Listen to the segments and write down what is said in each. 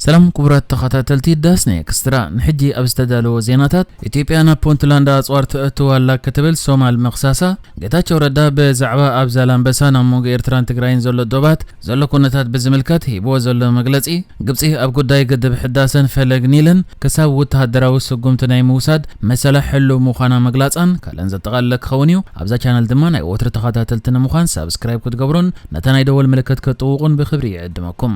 ሰላም ክቡራት ተኸታተልቲ ዳስነ ኤክስትራ፣ ንሕጂ ኣብ ዝተዳለወ ዜናታት፣ ኢትዮጵያ ናብ ፑንትላንድ ኣጽዋር ተእትው ኣላ ክትብል ሶማል ምኽሳሳ፣ ጌታቸው ረዳ ብዛዕባ ኣብ ዛላምበሳ ናብ መንጎ ኤርትራን ትግራይን ዘሎ ዶባት ዘሎ ኩነታት ብዝምልከት ሂብዎ ዘሎ መግለጺ፣ ግብጺ ኣብ ጉዳይ ግድብ ሕዳሰን ፈለግ ኒልን ክሳብ ወተሃደራዊ ስጉምቲ ናይ ምውሳድ መሰላ ሕሉው ምዃና ምግላጻን ካልእን ዘጠቓለለ ክኸውን እዩ። ኣብዛ ቻነል ድማ ናይ ወትሪ ተኸታተልቲ ንምዃን ሳብስክራይብ ክትገብሩን ነታ ናይ ደወል ምልክት ክትጥውቑን ብክብሪ ይዕድመኩም።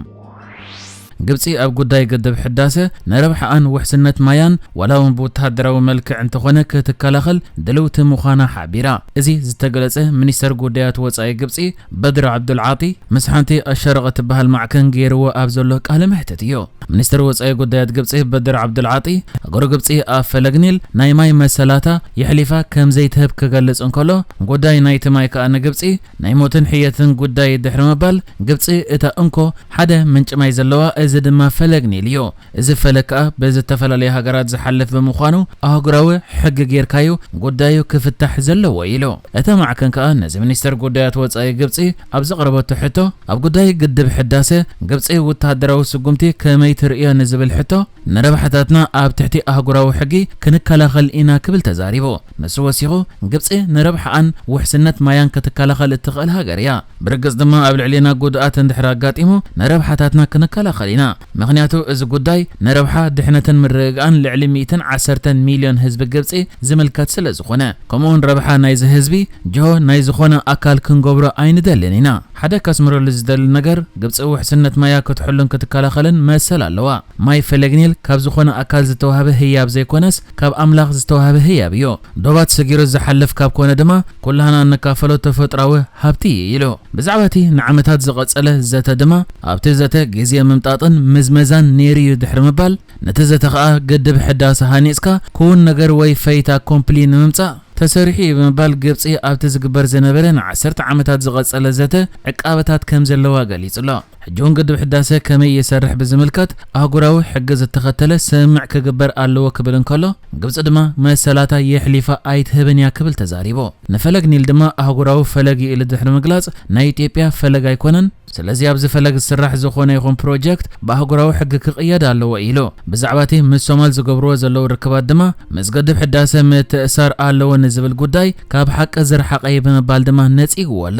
ግብጺ ኣብ ጉዳይ ግድብ ሕዳሰ ንረብሓኣን ውሕስነት ማያን ዋላ እውን ብወተሃደራዊ መልክዕ እንተኾነ ክትከላኸል ድልውቲ ምዃና ሓቢራ። እዚ ዝተገለጸ ሚኒስተር ጉዳያት ወጻኢ ግብጺ በድር ዓብዱልዓጢ ምስ ሓንቲ ኣሸረቐ ትበሃል ማዕከን ገይርዎ ኣብ ዘሎ ቃለ መሕትት እዩ። ሚኒስተር ወጻኢ ጉዳያት ግብጺ በድር ዓብዱልዓጢ ሃገሩ ግብጺ ኣብ ፈለግ ኒል ናይ ማይ መሰላታ የሕሊፋ ከም ዘይትህብ ክገልጽ እንከሎ፣ ጉዳይ ናይቲ ማይ ከኣ ንግብጺ ናይ ሞትን ሕየትን ጉዳይ ድሕሪ ምባል፣ ግብጺ እታ እንኮ ሓደ ምንጪ ማይ ዘለዋ፣ እዚ ድማ ፈለግ ኒል እዩ። እዚ ፈለግ ከኣ ብዝተፈላለየ ሃገራት ዝሓልፍ ብምዃኑ ኣህጉራዊ ሕጊ ጌርካዩ ጉዳዩ ክፍታሕ ዘለዎ ኢሉ። እታ ማዕከን ከኣ ነዚ ሚኒስተር ጉዳያት ወጻኢ ግብጺ ኣብ ዘቕረበቶ ሕቶ፣ ኣብ ጉዳይ ግድብ ሕዳሰ ግብጺ ወተሃደራዊ ስጉምቲ ከመይ ትርእዮ ንዝብል ሕቶ፣ ንረብሓታትና ኣብ ትሕቲ ኣህጉራዊ ሕጊ ክንከላኸል ኢና ክብል ተዛሪቡ። ንሱ ወሲኹ፣ ግብጺ ንረብሓኣን ውሕስነት ማያን ክትከላኸል እትኽእል ሃገር እያ። ብርግጽ ድማ ኣብ ልዕሌና ጉድኣት እንድሕር ኣጋጢሙ ንረብሓታትና ክንከላኸል ኢና። ምኽንያቱ እዚ ጉዳይ ንረብሓ ድሕነትን ምርግጋእን ልዕሊ ሚእትን ዓሰርተን ሚልዮን ህዝቢ ግብጺ ዝምልከት ስለ ዝኾነ፣ ከምኡውን ረብሓ ናይዚ ህዝቢ ጅሆ ናይ ዝኾነ ኣካል ክንገብሮ ኣይንደልን ኢና። ሓደ ከስምረሉ ዝደሊ ነገር፣ ግብጺ ውሕስነት ማያ ክትሕሉን ክትከላኸልን መሰል ኣለዋ። ማይ ፈለግ ኒል ካብ ዝኾነ ኣካል ዝተዋህበ ህያብ ዘይኮነስ ካብ ኣምላኽ ዝተዋህበ ህያብ እዩ። ዶባት ሰጊሩ ዝሓልፍ ካብ ኮነ ድማ ኩላህና እንካፈሎ ተፈጥራዊ ሃብቲ እዩ ኢሉ። ብዛዕባ እቲ ንዓመታት ዝቐጸለ ዘተ ድማ፣ ኣብቲ ዘተ ግዜ ምምጣጥን ምዝመዛን ነይሩ እዩ ድሕሪ ምባል፣ ነቲ ዘተ ከኣ ግድብ ሕዳሰ ሃኒጽካ ክውን ነገር ወይ ፈይታ ኮምፕሊ ንምምጻእ ተሰሪሑ እዩ ብምባል ግብጺ ኣብቲ ዝግበር ዝነበረ ንዓሰርተ ዓመታት ዝቐጸለ ዘተ ዕቃበታት ከም ዘለዋ ገሊጹ ኣሎ። ሕጂ እውን ግድብ ሕዳሰ ከመይ ይሰርሕ ብዝምልከት ኣህጉራዊ ሕጊ ዝተኸተለ ስምምዕ ክግበር ኣለዎ ክብል እንከሎ፣ ግብጺ ድማ መሰላታ የሕሊፋ ኣይትህብን እያ ክብል ተዛሪቡ። ንፈለግ ኒል ድማ ኣህጉራዊ ፈለግ እዩ ኢሉ ድሕሪ ምግላጽ፣ ናይ ኢትዮጵያ ፈለግ ኣይኮነን፣ ስለዚ ኣብዚ ፈለግ ዝስራሕ ዝኾነ ይኹን ፕሮጀክት ብኣህጉራዊ ሕጊ ክቕየድ ኣለዎ ኢሉ። ብዛዕባ እቲ ምስ ሶማል ዝገብርዎ ዘለዉ ርክባት ድማ፣ ምስ ግድብ ሕዳሰ ምትእሳር ኣለዎ ንዝብል ጉዳይ ካብ ሓቂ ዝረሓቐ እዩ ብምባል ድማ ነጺግዎ ኣሎ።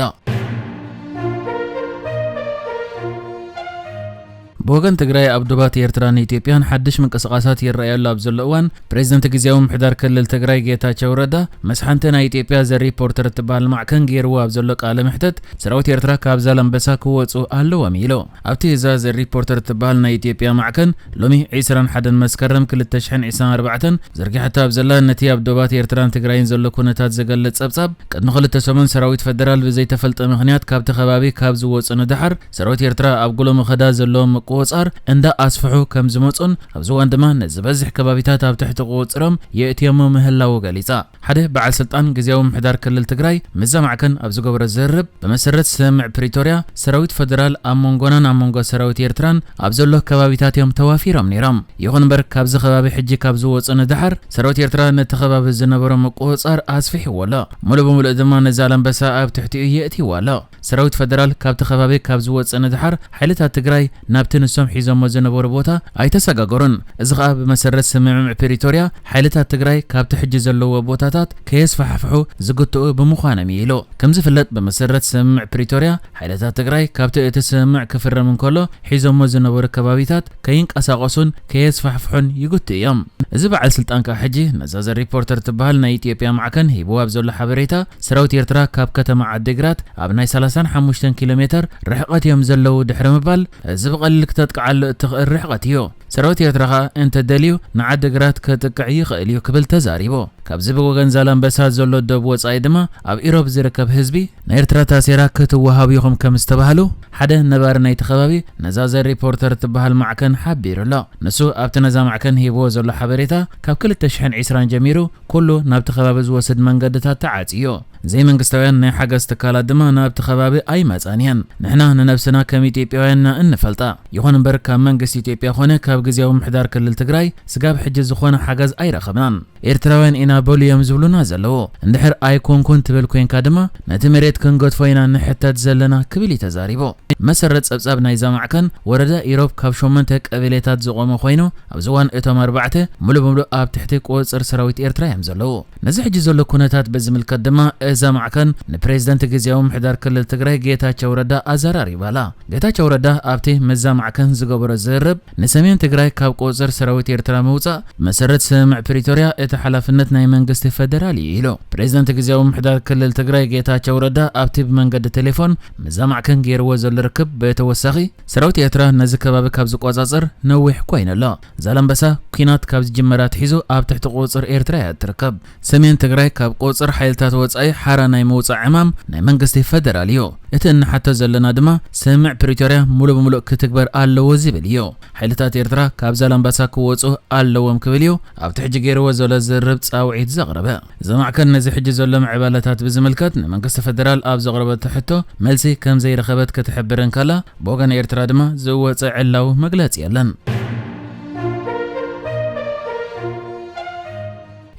ብወገን ትግራይ፣ ኣብ ዶባት ኤርትራን ኢትዮጵያን ሓድሽ ምንቅስቓሳት ይረኣየሉ ኣብ ዘሎ እዋን፣ ፕሬዚደንት ግዝያዊ ምምሕዳር ክልል ትግራይ ጌታቸው ረዳ ምስ ሓንቲ ናይ ኢትዮጵያ ዘ ሪፖርተር እትበሃል ማዕከን ገይርዎ ኣብ ዘሎ ቃለ መሕተት፣ ሰራዊት ኤርትራ ካብ ዛላምበሳ ክወፁ ኣለዎም ኢሉ። ኣብቲ እዛ ዘ ሪፖርተር እትበሃል ናይ ኢትዮጵያ ማዕከን ሎሚ ዒስራን ሓደን መስከረም ክልተ ሽሕን ዕስራን ኣርባዕተን ዘርጊሓቶ ኣብ ዘላ፣ ነቲ ኣብ ዶባት ኤርትራን ትግራይን ዘሎ ኩነታት ዝገልጽ ጸብጻብ፣ ቅድሚ ክልተ ሰሙን ሰራዊት ፈደራል ብዘይተፈልጠ ምኽንያት ካብቲ ከባቢ ካብ ዝወጹ ንደሓር፣ ሰራዊት ኤርትራ ኣብ ጉሎ መኸዳ ዘለዎም ምቁጽጻር እንዳ ኣስፍሑ ከም ዝመጹን፣ ኣብዚ እዋን ድማ ንዝበዝሕ ከባቢታት ኣብ ትሕቲ ቁጽጽሮም የእትዮሞ ምህላዉ ገሊጻ። ሓደ በዓል ስልጣን ግዝያዊ ምምሕዳር ክልል ትግራይ ምስዛ ማዕከን ኣብ ዝገበሮ ዝርርብ፣ ብመሰረት ስምምዕ ፕሪቶርያ፣ ሰራዊት ፈደራል ኣብ መንጎናን ኣብ መንጎ ሰራዊት ኤርትራን ኣብ ዘሎ ከባቢታት እዮም ተዋፊሮም ነይሮም። ይኹን እምበር፣ ካብዚ ከባቢ ሕጂ ካብ ዝወጹ ንደሓር፣ ሰራዊት ኤርትራ ነቲ ከባቢ ዝነበሮ ምቁጽጻር ኣስፊሕዎ ኣሎ። ሙሉእ ብሙሉእ ድማ ንዛላምበሳ ኣብ ትሕቲኡ የእትይዎ ኣሎ። ሰራዊት ፈደራል ካብቲ ከባቢ ካብ ዝወጽእ ንደሓር፣ ሓይልታት ትግራይ ናብቲ ንሶም ሒዞሞ ዝነበሩ ቦታ ኣይተሰጋገሩን። እዚ ኸኣ ብመሰረት ስምምዕ ፕሪቶርያ፣ ሓይልታት ትግራይ ካብቲ ሕጂ ዘለዎ ቦታታት ከየስፋሕፍሑ ዝግትኡ ብምዃኖም እዩ ኢሉ። ከም ዝፍለጥ፣ ብመሰረት ስምምዕ ፕሪቶርያ፣ ሓይልታት ትግራይ ካብቲ እቲ ስምምዕ ክፍረም እንከሎ ሒዞሞ ዝነበሩ ከባቢታት ከይንቀሳቐሱን ከየስፋሕፍሑን ይግትኡ እዮም። እዚ በዓል ስልጣን ከኣ ሕጂ ነዛ ዘ ሪፖርተር ትበሃል ናይ ኢትዮጵያ ማዕከን ሂብዋ ኣብ ዘሎ ሓበሬታ፣ ሰራዊት ኤርትራ ካብ ከተማ ዓዲግራት ኣብ ናይ ሰላሳን ሓሙሽተን ኪሎ ሜተር ርሕቀት እዮም ዘለዉ ድሕሪ ምባል፣ እዚ ብቐሊል ክተጥቅዓሉ እትኽእል ርሕቀት እዩ። ሰራዊት ኤርትራ ከኣ እንተ ደልዩ ንዓዲግራት ከጥቅዕ ይኽእል እዩ ክብል ተዛሪቡ። ካብዚ ብወገን ዛላምበሳ ዘሎ ዶብ ወጻኢ ድማ ኣብ ኢሮብ ዝርከብ ህዝቢ፣ ንኤርትራ ታሴራ ክትወሃቡ ኢኹም ከም ዝተባህሉ ሓደ ነባሪ ናይቲ ከባቢ ነዛ ዘ ሪፖርተር እትበሃል ማዕከን ሓቢሩ ኣሎ። ንሱ ኣብቲ ነዛ ማዕከን ሂብዎ ዘሎ ሓበሬታ፣ ካብ ክልተ ሽሕን ዕስራን ጀሚሩ ኩሉ ናብቲ ከባቢ ዝወስድ መንገድታት ተዓጽዩ። ዘይመንግስታውያን ናይ ሓገዝ ትካላት ድማ ናብቲ ከባቢ ኣይመጻን እየን። ንሕና ንነብስና ከም ኢትዮጵያውያን ኢና እንፈልጣ። ይኹን እምበር ካብ መንግስቲ ኢትዮጵያ ኾነ ካብ ግዝያዊ ምሕዳር ክልል ትግራይ ስጋብ ሕጂ ዝኾነ ሓገዝ ኣይረኸብናን። ኤርትራውያን ኢና በሉ እዮም ዝብሉና ዘለዉ። እንድሕር ኣይኮንኩን ትብል ኮይንካ ድማ ነቲ መሬት ክንገድፎ ኢና ንሕተት ዘለና ክብል እዩ ተዛሪቡ። መሰረት ጸብጻብ ናይዛ ማዕከን ወረዳ ኢሮብ ካብ ሸሞንተ ቀበሌታት ዝቖመ ኮይኑ ኣብዚ እዋን እቶም ኣርባዕተ ሙሉ ብምሉእ ኣብ ትሕቲ ቁጽጽር ሰራዊት ኤርትራ እዮም ዘለዉ። ነዚ ሕጂ ዘሎ ኩነታት ብዝምልከት ድማ እዛ ማዕከን ንፕሬዝደንት ግዝያዊ ምሕዳር ክልል ትግራይ ጌታቸው ረዳ ኣዘራሪባላ። ጌታቸው ረዳ ኣብቲ ምስዛ ማዕከን ዝገበሮ ዝርርብ ንሰሜን ትግራይ ካብ ቁፅር ሰራዊት ኤርትራ ምውፃእ መሰረት ስምምዕ ፕሪቶርያ እቲ ሓላፍነት ናይ መንግስቲ ፈደራል እዩ ኢሉ። ፕሬዝደንት ግዝያዊ ምሕዳር ክልል ትግራይ ጌታቸው ረዳ ኣብቲ ብመንገዲ ቴሌፎን ምስዛ ማዕከን ገይርዎ ዘሎ ርክብ ብተወሳኺ ሰራዊት ኤርትራ ነዚ ከባቢ ካብ ዝቆፃፀር ነዊሕ ኮይኑ ኣሎ። ዛላምበሳ ኲናት ካብ ዝጅመር ኣትሒዙ ኣብ ትሕቲ ቁፅር ኤርትራ እያ እትርከብ። ሰሜን ትግራይ ካብ ቁፅር ሓይልታት ወፃኢ ሓራ ናይ ምውፃእ ዕማም ናይ መንግስቲ ፈደራል እዩ። እቲ እንሓቶ ዘለና ድማ ስምምዕ ፕሪቶርያ ሙሉእ ብሙሉእ ክትግበር ኣለዎ ዝብል እዩ። ሓይልታት ኤርትራ ካብ ዛላምበሳ ክወፁ ኣለዎም ክብል እዩ ኣብቲ ሕጂ ገይርዎ ዘሎ ዝርርብ ፃውዒት ዘቕረበ። እዛ ማዕከን ነዚ ሕጂ ዘሎ ምዕባለታት ብዝምልከት ንመንግስቲ ፈደራል ኣብ ዘቕረበቶ ሕቶ መልሲ ከም ዘይረኸበት ክትሕብር እንከላ፣ ብወገን ኤርትራ ድማ ዝወፀ ዕላዊ መግለፂ የለን።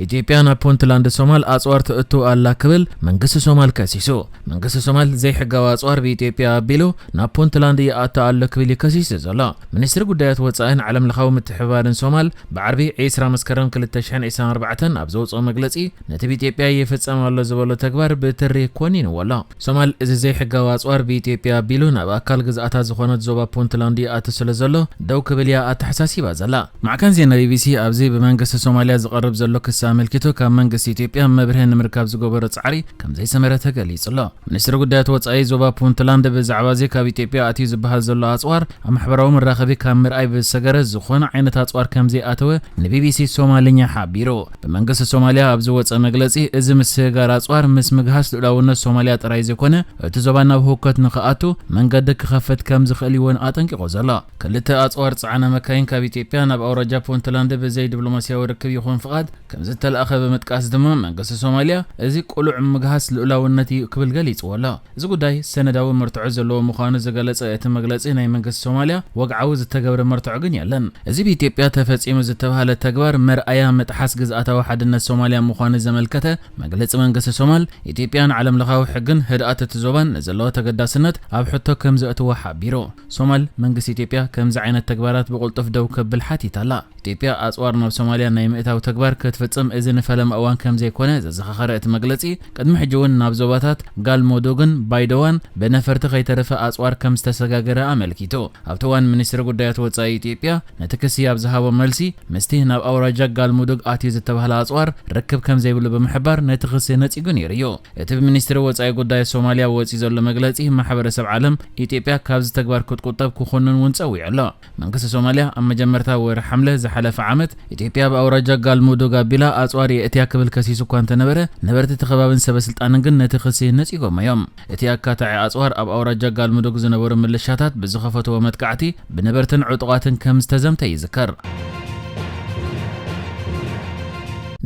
ኢትዮጵያ ናብ ፑንትላንድ ሶማል ኣጽዋር ትእቱ ኣላ ክብል መንግስቲ ሶማል ከሲሱ። መንግስቲ ሶማል ዘይሕጋዊ ኣጽዋር ብኢትዮጵያ ኣቢሉ ናብ ፑንትላንድ ይኣቱ ኣሎ ክብል እዩ ከሲሱ ዘሎ። ሚኒስትሪ ጉዳያት ወጻኢን ዓለም ለኻዊ ምትሕብባርን ሶማል ብዓርቢ ዕስራ መስከረም ክልተ ሽሕን ዕስራን ኣርባዕተን ኣብ ዘውጽኦ መግለጺ ነቲ ብኢትዮጵያ ይፍጸም ኣሎ ዝበሎ ተግባር ብትሪ ኮኒንዎ ኣሎ። ሶማል እዚ ዘይሕጋዊ ኣጽዋር ብኢትዮጵያ ኣቢሉ ናብ ኣካል ግዝኣታ ዝኾነት ዞባ ፑንትላንድ ይኣቱ ስለ ዘሎ ደው ክብል እያ ኣተሓሳሲባ ዘላ። ማዕከን ዜና ቢቢሲ ኣብዚ ብመንግስቲ ሶማልያ ዝቐርብ ዘሎ ክሲ ኣመልኪቱ ካብ መንግስቲ ኢትዮጵያ መብርሂ ንምርካብ ዝገበሮ ጻዕሪ ከም ዘይሰመረ ተገሊጹ ኣሎ። ሚኒስትሪ ጉዳያት ወጻኢ ዞባ ፑንትላንድ ብዛዕባ እዚ ካብ ኢትዮጵያ ኣትዩ ዝበሃል ዘሎ ኣጽዋር ኣብ ማሕበራዊ መራኸቢ ካብ ምርኣይ ብዝሰገረ ዝኾነ ዓይነት ኣጽዋር ከም ዘይኣተወ ንቢቢሲ ሶማልኛ ሓቢሩ። ብመንግስቲ ሶማልያ ኣብ ዝወጸ መግለጺ፣ እዚ ምስግጋር ኣጽዋር ምስ ምግሃስ ልኡላውነት ሶማልያ ጥራይ ዘይኮነ፣ እቲ ዞባ ናብ ህውከት ንኽኣቱ መንገዲ ክኸፍት ከም ዝኽእል እዩ እውን ኣጠንቂቑ ዘሎ። ክልተ ኣጽዋር ዝጸዓና መካይን ካብ ኢትዮጵያ ናብ ኣውራጃ ፑንትላንድ ብዘይ ዲፕሎማስያዊ ርክብ ይኹን ፍቓድ ከም ዝተላእኸ ብምጥቃስ ድማ፣ መንግስቲ ሶማልያ እዚ ቅሉዕ ምግሃስ ልኡላውነት እዩ ክብል ገሊጽዎ ኣሎ። እዚ ጉዳይ ሰነዳዊ መርትዖ ዘለዎ ምዃኑ ዝገለጸ እቲ መግለጺ፣ ናይ መንግስቲ ሶማልያ ወግዓዊ ዝተገብረ መርትዖ ግን የለን። እዚ ብኢትዮጵያ ተፈጺሙ ዝተባህለ ተግባር መርኣያ ምጥሓስ ግዝኣታዊ ሓድነት ሶማልያ ምዃኑ ዘመልከተ መግለጺ መንግስቲ ሶማል፣ ኢትዮጵያን ዓለም ለኻዊ ሕግን ህድኣት እቲ ዞባን ንዘለዎ ተገዳስነት ኣብ ሕቶ ከም ዘእትዎ ሓቢሩ። ሶማል፣ መንግስቲ ኢትዮጵያ ከምዚ ዓይነት ተግባራት ብቕልጡፍ ደው ከብል ሓቲታ ኣላ። ኢትዮጵያ ኣጽዋር ናብ ሶማልያ ናይ ምእታው ተግባር ክትፍጽም እዚ ንፈለማ እዋን ከም ዘይኮነ ዘዘኻኸረ እቲ መግለጺ፣ ቅድሚ ሕጂ እውን ናብ ዞባታት ጋልሞዶግን ባይደዋን ብነፈርቲ ከይተረፈ ኣጽዋር ከም ዝተሰጋገረ ኣመልኪቱ። ኣብቲ እዋን ሚኒስትሪ ጉዳያት ወጻኢ ኢትዮጵያ ነቲ ክሲ ኣብ ዝሃቦ መልሲ፣ ምስቲ ናብ ኣውራጃ ጋልሙዱግ ኣትዩ ዝተባህለ ኣጽዋር ርክብ ከም ዘይብሉ ብምሕባር ነቲ ክሲ ነጺጉ ነይሩ እዩ። እቲ ብሚኒስትሪ ወጻኢ ጉዳይ ሶማልያ ወጺኡ ዘሎ መግለጺ፣ ማሕበረሰብ ዓለም ኢትዮጵያ ካብዚ ተግባር ክትቁጠብ ክኹንን እውን ጸዊዑ ኣሎ። መንግስቲ ሶማልያ ኣብ መጀመርታ ወርሒ ሓምለ ዝሓለፈ ዓመት፣ ኢትዮጵያ ኣብ ኣውራጃ ጋልሙዱግ ኣቢላ ኣጽዋር የእትያ ክብል ከሲሱ እኳ እንተነበረ፣ ነበርቲ እቲ ከባብን ሰበ ስልጣንን ግን ነቲ ክሲ ነጺጎሞ እዮም። እቲ ኣካታዒ ኣጽዋር ኣብ ኣውራጃ ጋልሙዱግ ዝነበሩ ምልሻታት ብዝኸፈትዎ መጥቃዕቲ ብነበርትን ዕጡቓትን ከም ዝተዘምተ ይዝከር።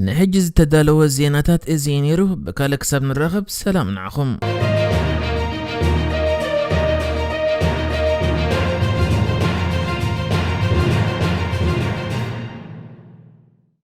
ንሕጂ ዝተዳለወ ዜናታት እዚ እዩ ነይሩ። ብካልእ ክሳብ ንራኸብ ሰላም ንዓኹም።